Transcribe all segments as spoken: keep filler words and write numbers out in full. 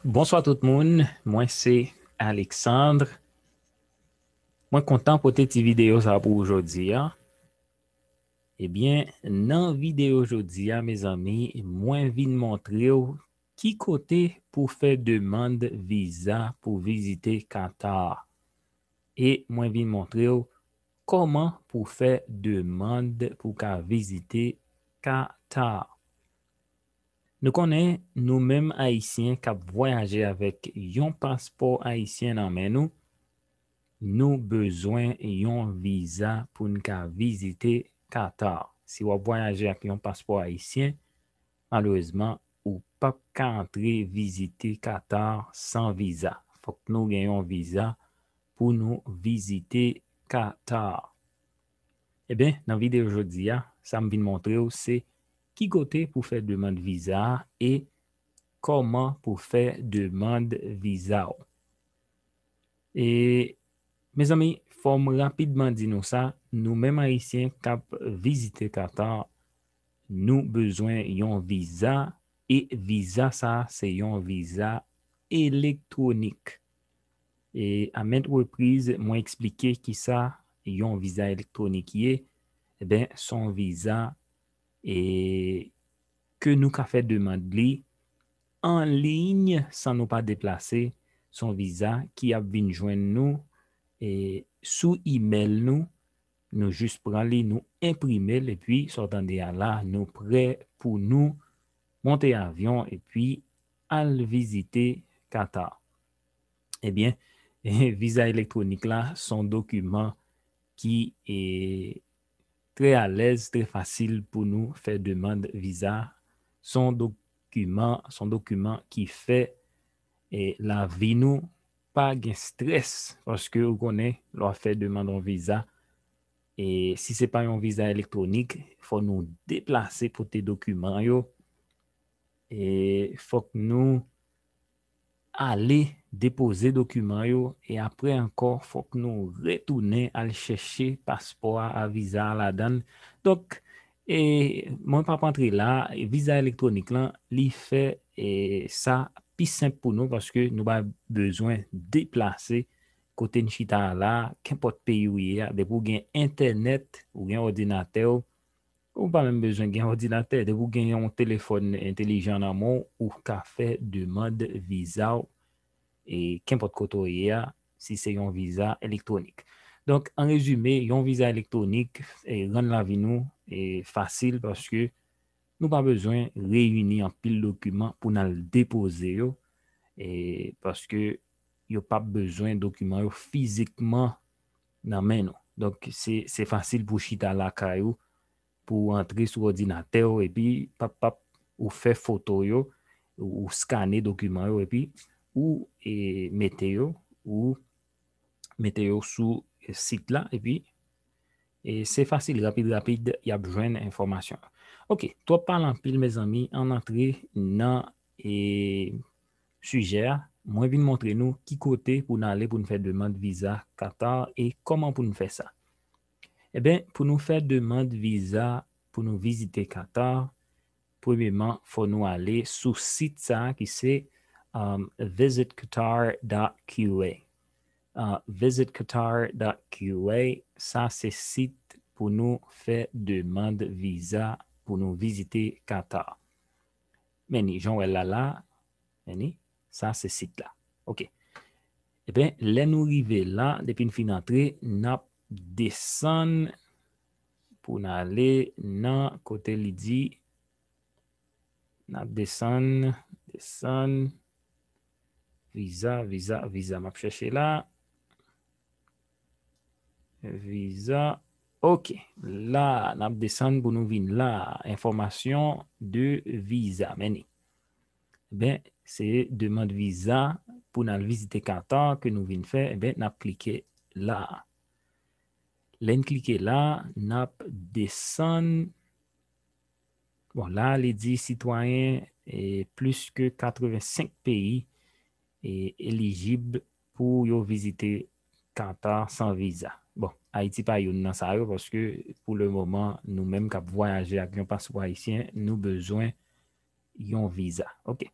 Bonswa tout moun, mwen se Alexandre. Mwen kontan pote ti videyo sa pou ou jodi a. Ebyen, nan videyo jodi a, mezanmi, mwen vin montre w ki kote pou fè demann viza pou vizite Qatar. E mwen vin montre w kòman pou fè demann pou ka vizite Qatar. Nou konnen, nou menm Ayisyen k ap vwayaje avèk yon paspò ayisyen nan men nou, nou bezwen yon viza pou n ka vizite Qatar. Si w ap vwayaje ak yon paspò ayisyen, malerezman, ou p ap ka antre vizite Qatar san viza. Fòk nou gen yon viza pou nou vizite Qatar. Ebyen, nan videyo jodi a, sa m vin montre w se ki kote pou fè demann viza a e kòman pou fè demann viza w. E, mezanmi, fò m rapidman di nou sa, nou menm Ayisyen k ap vizite Qatar, nou bezwen yon viza, e viza sa a se yon viza elektwonik. E a maintes reprises, mwen eksplike kisa yon viza elektwonik ye. Ebyen, se yon viza, e, ke nou ka fè demann li an liy san nou pa deplase. Se yon viza ki ap vin jwenn nou, e, sou imèl nou. Nou jis pran li, nou enprime l, epi sa w tande a la, nou prè pou nou monte avyon epi al vizite Qatar. Ebyen, viza elektwonik la se yon dokiman ki, e, trè alèz, trè fasil pou nou fè demann viza. Se yon dokiman, se yon dokiman ki fè, e, lavi nou pa gen strès, paske ou konnen, lè w ap fè demann yon viza, e si se pa yon viza elektwonik, fò nou deplase pote dokiman yo, e fòk nou ale depoze dokiman yo, e apre ankò, fòk nou retounen al chèche paspò a, a viza a ladan l. Donk, e mwen p ap antre la, e viza elektwonik lan, li fè, e sa pi senp pou nou, paske nou pa bezwen deplase kote n chita a la, kenpòt peyi ou ye a, depi ou gen entènèt, ou gen òdinatè w, ou pa menm bezwen gen òdinatè, depi ou gen yon telefòn entelijan nan men w, ou ka fè demann viza w, e kenpòt kote w ye a, si se yon viza elektwonik. Donk, an rezime, yon viza elektwonik, e, rann lavi nou, e, fasil paske nou pa bezwen reyini anpil dokiman pou n al depoze yo, e, paske yo p ap bezwen dokiman yo fizikman nan men nou. Donk, se, se fasil pou w chita lakay ou, pou w antre sou òdinatè w, epi pap, pap, ou fè foto yo, ou, ou skane dokiman yo, epi ou, e, mete yo, ou mete yo sou, e, sit la, epi, e, se fasil, rapid, rapid, y ap jwenn enfòmasyon. Oke, twòp pale anpil, mezanmi, ann antre nan, e, sijè a. Mwen vin montre nou ki kote pou n ale pou n fè demann viza Qatar e kòman pou n fè sa. Ebyen, pou nou fè demann viza pou nou vizite Qatar, premyeman, fò nou ale sou sit sa a ki se, um, visit qatar dot Q A. Uh, visit qatar dot Q A, sa se sit pou nou fè demann viza pou nou vizite Qatar. Men ni, jan w wè l la la, men ni, sa se sit la. Oke. Ebyen, lè nou rive la, depi n fin antre, n ap desann pou n ale nan kote li di, n ap desann, desann, viza, viza, viza, m ap chèche la. Viza. Oke. La, n ap desann pou nou vin la. Enfòmasyon de viza. Men ni. Ben, se demann viza pou n al vizite Qatar ke nou vin fè. Eben, n ap klike la. Lè n klike la, n ap desann. Bon, la, li di sitwayen, e, plis ke katrevensenk peyi, e, elijib pou yo vizite Qatar san viza. Bon, Ayiti pa youn nan sa yo, paske pou le moman, nou menm k ap vwayaje ak yon paspò ayisyen, nou bezwen yon viza. Oke.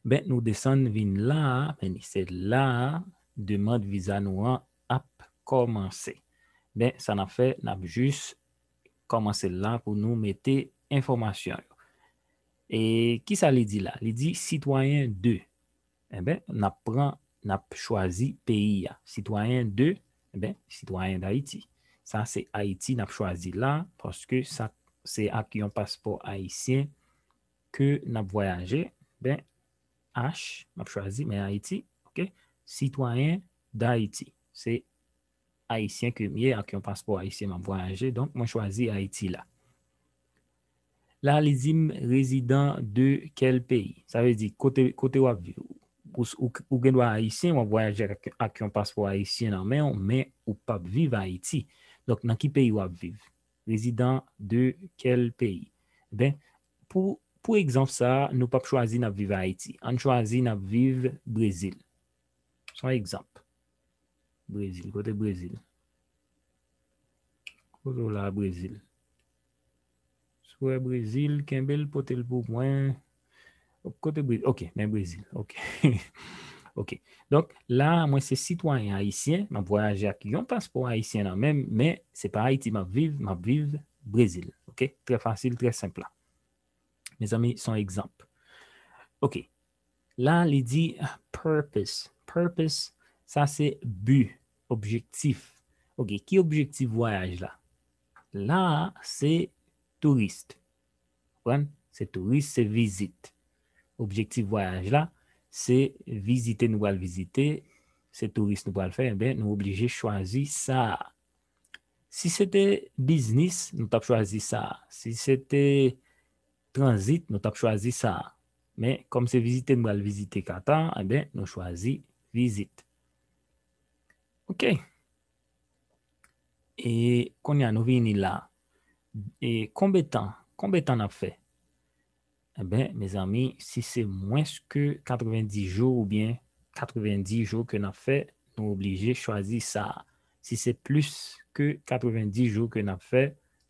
Ben, nou desann vin la a, men se la a demann viza nou an ap kòmanse. Ben, sa n ap fè, n ap jis kòmanse la pou nou mete enfòmasyon yo. E kisa li di la? Li di sitwayen de. Enben, n ap pran, n ap chwazi peyi a. Sitwayen de, enben, sitwayen Dayiti. Sa se Ayiti n ap chwazi la, paske sa se ak yon paspò ayisyen ke n ap vwayaje. Ben, H, m ap chwazi, men Ayiti, ok? Sitwayen Dayiti. Se Ayisyen ke m ye, ak yon paspò ayisyen m ap vwayaje, donk mwen chwazi Ayiti la. La, li di m, rezidan de kèl peyi? Sa vle di, kote, kote w ap viv? Ou, ou, ou gen dwa ayisyen, w ap vwayaje ak, ak yon paspò ayisyen nan men w, men ou p ap viv Ayiti. Donk, nan ki peyi w ap viv? Rezidan de kèl peyi? Ben, pou, pou egzanp sa a, nou p ap chwazi n ap viv Ayiti. Ann chwazi n ap viv Brezil. Se yon egzanp. Brezil, kote Brezil? Kote w la, Brezil? Si w wè Brezil, kenbe l, pote l pou mwen. Kote Brezil? Ok, men Brezil. Ok. Ok. Donk, la, mwen se sitwayen ayisyen, m ap vwayaje ak yon paspò ayisyen nan men m, men se pa Ayiti m ap viv, m ap viv Brezil. Ok? Trè fasil, trè senp la. Mezanmi, se yon egzanp. Ok. La, li di purpose. Purpose, sa se bi, objektif. Ok, ki objektif vwayaj la? La, se touris. Konprann? Se touris, se vizit. Objektif vwayaj la, se vizite nou pral vizite, se touris nou pral fè, enben, nou oblije chwazi sa a. Si se te biznis, nou t ap chwazi sa a. Si se te tranzit, nou t ap chwazi sa a. Men, kòm se vizite nou pral vizite Qatar, enben, nou chwazi vizit. Ok. E kounye a, nou vini la. E konbe tan, konbe tan n ap fè? Enben, mezanmi, si se mwens ke katrevenndis jou oubyen katrevenndis jou ke n ap fè, nou oblije chwazi sa a. Si se plis ke katrevenndis jou ke n ap fè,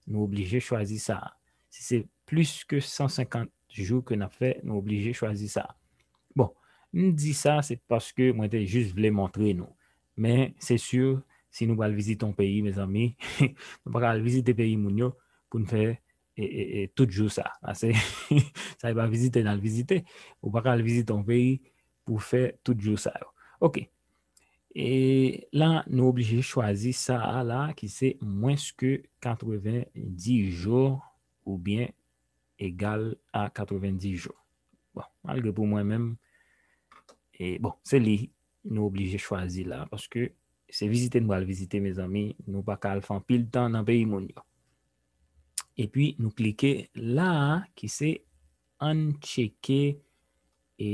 nou oblije chwazi sa a. Si se plis ke san senkant jou ke n ap fè, nou oblije chwazi sa a. Bon, m di sa, se paske mwen te jis vle montre nou. Men, se si, si nou pral vizite yon peyi, mezanmi, nou pa ka al vizite peyi moun yo pou n fè e, e, e, tout jou sa. Sa se, sa e pa vizite n al vizite. Ou pa ka al vizite yon peyi pou fè tout jou sa yo. Ok. E la, nou oblije chwazi sa a la, ki se mwens ke katrevenndis jou oubyen egal a katrevenndis jou. Bon, malgre pou mwen menm, e, bon, se li nou oblije chwazi la, paske se vizite nou pral vizite, mezanmi, nou pa ka al fè anpil tan nan peyi moun yo. Epi nou klike la a, ki se ann tcheke e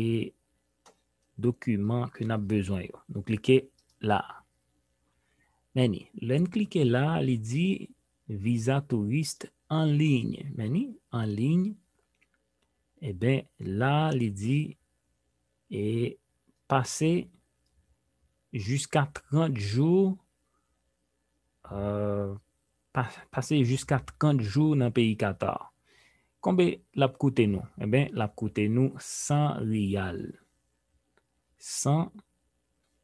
dokiman ke n ap bezwen yo. Nou klike la a. Men ni, lè n klike la a, li di viza touris an liy. Men ni, an liy. Eben, la a, li di, e pase jiska trant jou, euh, pa-, pase jiska trant jou nan peyi Qatar. Konbe l ap koute nou? Eben, l ap koute nou san riyal. San,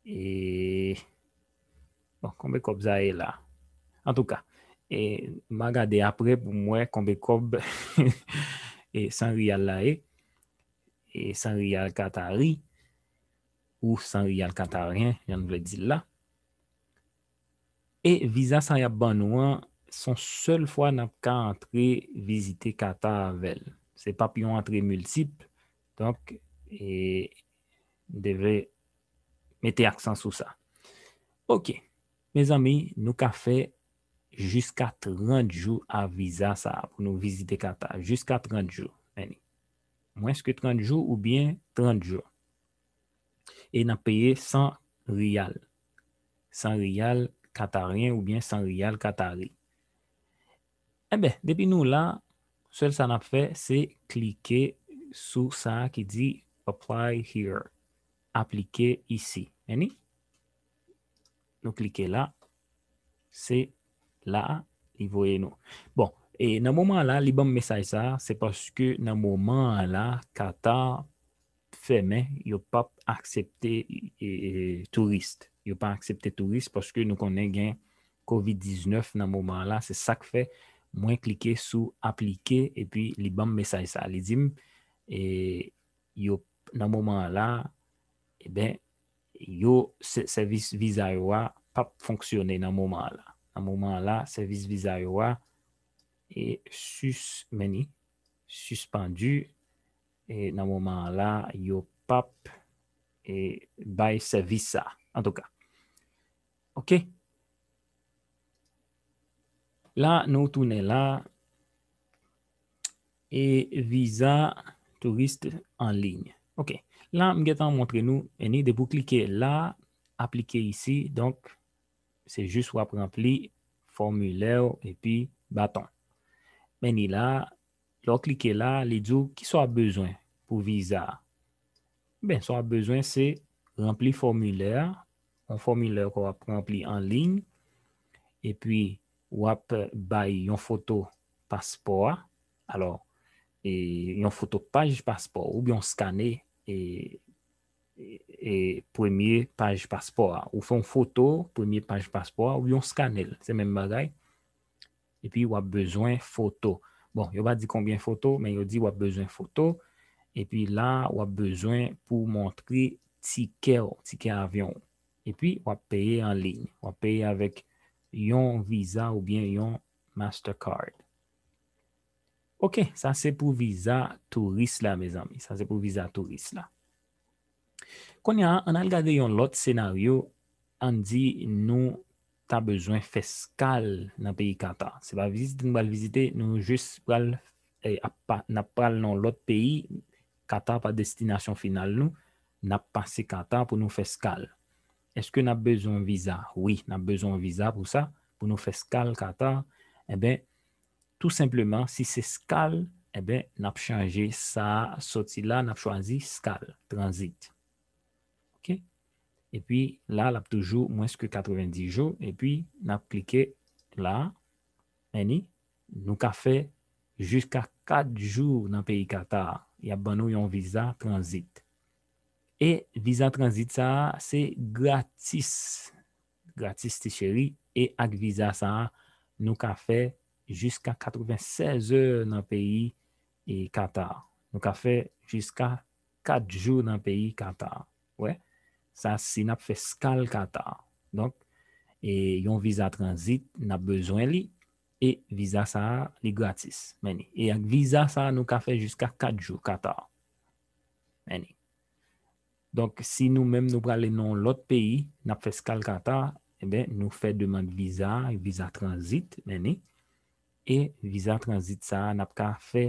e, bon, konbe kòb sa ye la? Antouka, e, m a gade apre pou m wè konbe kòb e san riyal la ye. E san riyal katari, ou san riyal kataryen, jan n vle di l la. E viza sa y ap ban nou an, se yon sèl fwa n ap ka antre vizite Qatar avè l. Se p ap yon antre miltip, donk, e, m te vle mete aksan sou sa. Ok, mezanmi, nou ka fè jiska trant jou a viza sa a pou nou vizite Qatar. Jiska trant jou, men ni. Mwens ke trant jou oubyen trant jou. E n ap peye san riyal. San riyal kataryen oubyen san riyal katari. Enben, depi nou la, sèl sa n ap fè, se klike sou sa ki di apply here. Aplike isi. Men ni? Nou klike la. Se la a li voye nou. Bon, e nan moman an la, li ban m mesaj sa a, se paske nan moman an la, Qatar fèmen, yo p ap aksepte e, e, touris. Yo pa aksepte touris paske nou konnen gen kovid diznèf nan moman an la. Se sa k fè mwen klike sou aplike epi li ban m mesaj sa. Li di m e, yo nan moman an la, eben, yo sèvis viza yo a p ap fonksyone nan moman an la. Nan moman an la, sèvis viza yo a e sis, men ni, sispandu e nan moman an la, yo p ap e bay sèvis sa. Antouka, oke. La, nou tounen la e viza touris an liy. Oke. La, m gentan montre nou, men ni, depi w klike la, aplike isi, donk, se jis w ap ranpli fòmilè w epi baton. Men ni la, lè w klike la, li di w kisa w ap bezwen pou viza a. Ben, sa w ap bezwen se ranpli fòmilè a, yon fòmilè ke w ap ranpli an liy, epi w ap bay yon foto paspò a. Alò, e, yon foto paj paspò oubyen w skane e, e, e premye paj paspò a. Ou fè yon foto premye paj paspò a oubyen w skane l. Se menm bagay. Epi w ap bezwen foto. Bon, yo pa di konbyen foto, men yo di w ap bezwen foto. Epi la, w ap bezwen pou w montre tikè w, tikè avyon w. Epi w ap peye an liy. W ap peye avèk yon viza oubyen yon Mastercard. Oke, sa se pou viza touris la, mezanmi. Sa se pou viza touris la. Kounye a, ann al gade yon lòt senaryo. Ann di nou ta bezwen fè skal nan peyi Kata. Se pa vizit nou pral vizite, nou jis pral, e, ap pa, n ap pral nan yon lòt peyi. Kata pa destinasyon final nou. N ap pase Kata pou nou fè skal. Èske n ap bezwen viza? Wi, n ap bezwen viza pou sa, pou nou fè skal Kata. Eben, tou senpleman, si se skal, eben, n ap chanje sa a, soti la, n ap chwazi skal, tranzit. Oke? Epi la, l ap toujou mwens ke katrevenndis jou, epi n ap klike la, men ni, nou ka fè jiska kat jou nan peyi Kata. Y ap ban nou yon viza tranzit. E viza tranzit sa a, se gratis. Gratis, ti cheri. E ak viza sa a, nou ka fè jiska katrevennsèz è nan peyi, e, Kata. Nou ka fè jiska kat jou nan peyi Kata. Wè, sa si n ap fè skal Kata. Donk, e, yon viza tranzit, n ap bezwen li. E viza sa a, li gratis. Men ni. E ak viza sa a, nou ka fè jiska kat jou Kata. Men ni. Donk, si nou menm nou prale nan yon lòt peyi, n ap fè skal Kata, eben, nou fè demann viza, viza tranzit, men ni. E viza tranzit sa a, n ap ka fè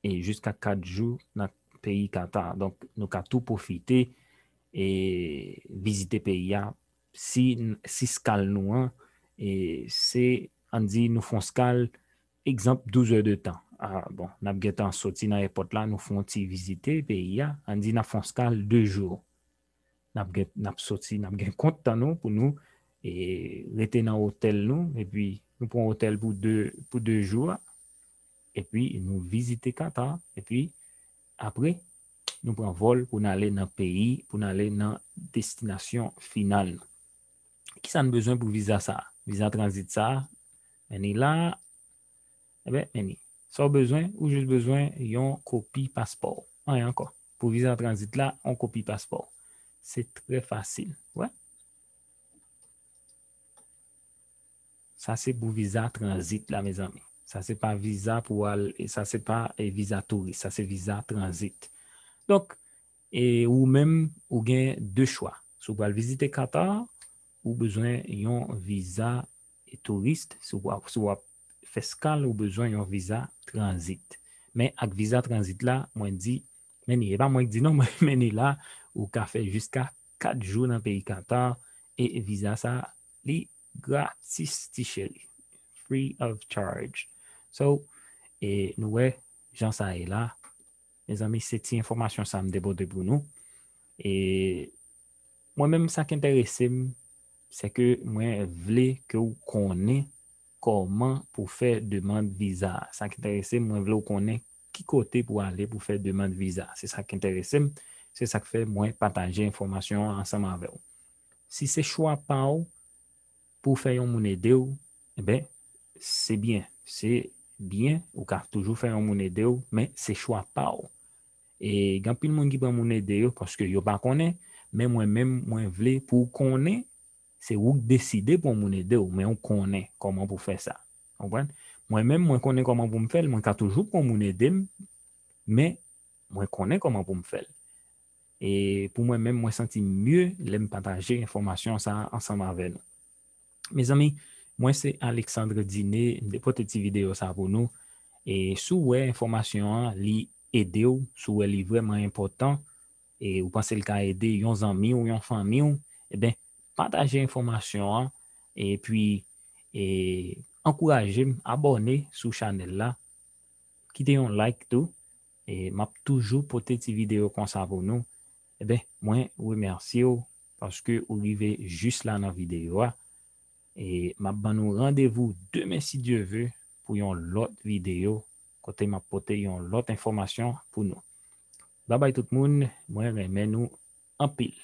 e jiska kat jou nan peyi Kata. Donk, nou ka tou pwofite e vizite peyi a. Si, si skal nou an, e se, ann di, nou fè yon skal, egzanp, douz è de tan. A, bon, n ap gentan soti nan èpòt la, nou fè yon ti vizite peyi a, ann di n ap fè yon skal de jou. N ap gen, n ap soti, n ap gen kont tan nou pou nou, e, rete nan otèl nou, epi nou pran otèl pou de, pou de jou a, epi nou vizite Kata, epi apre, nou pran vòl pou n ale nan peyi, pou n ale nan destinasyon final nou. Kisa n bezwen pou viza sa a? Viza tranzit sa a, men ni la, Eben, men ni. Sa w bezwen, ou jis bezwen yon kopi paspò w. Anyen ankò. Pou viza tranzit la, yon kopi paspò w. Se trè fasil. Wè. Sa se pou viza tranzit la, mezanmi. Sa se pa viza pou al, e sa se pa, e, viza touris. Sa se viza tranzit. Donk, e ou menm, ou gen de chwa. Si w pral vizite Kata, ou bezwen yon viza e touris. Si w ap, si w ap fè skal, ou bezwen yon viza tranzit. Men ak viza tranzit la, mwen di, men ni, e pa mwen ki di non, men ni la, ou ka fè jiska kat jou nan peyi Kata, e viza sa, li gratis, ti cheri. Free of charge. So, e nou wè, jan sa ye la. Mezanmi, se ti enfòmasyon sa m te pote pou nou. E mwen menm, sa k enterese m, se ke mwen vle ke w konnen kòman pou fè demann viza a. Sa k enterese m, mwen vle w konnen ki kote pou ale pou fè demann viza. Se sa k enterese m, se sa k fè mwen pataje enfòmasyon an ansanm avè w. Si se chwa pa w pou fè yon moun ede w, enben, se byen, se byen, ou ka toujou fè yon moun ede w, men se chwa pa w. E gen anpil moun ki pran moun ede yo paske yo pa konnen, men mwen menm, mwen vle pou w konnen, se ou k deside pou yon moun ede w, men ou konnen kòman pou fè sa. Konprann? Mwen menm, mwen konnen kòman pou m fè l, mwen ka toujou pran moun ede m, men mwen konnen kòman pou m fè l. E pou mwen menm, mwen santi m mye lè m pataje enfòmasyon sa a ansanm avè nou. Mezanmi, mwen se Alexandre Diné, m te pote ti videyo sa pou nou. E si w wè enfòmasyon an, li ede w, si w wè li vrèman enpòtan, e ou panse l ka ede yon zanmi w, yon fanmi w, ebyen, pataje enfòmasyon an, epi e, ankouraje m, abòne sou chanèl la, kite yon like tou, e m ap toujou pote ti videyo konsa pou nou. Ebyen, mwen remèsye w paske ou rive jis la nan videyo a. E m ap ban nou randevou demen, si Dye ve, pou yon lòt videyo kote m ap pote yon lòt enfòmasyon pou nou. Babay tout moun, mwen renmen nou anpil.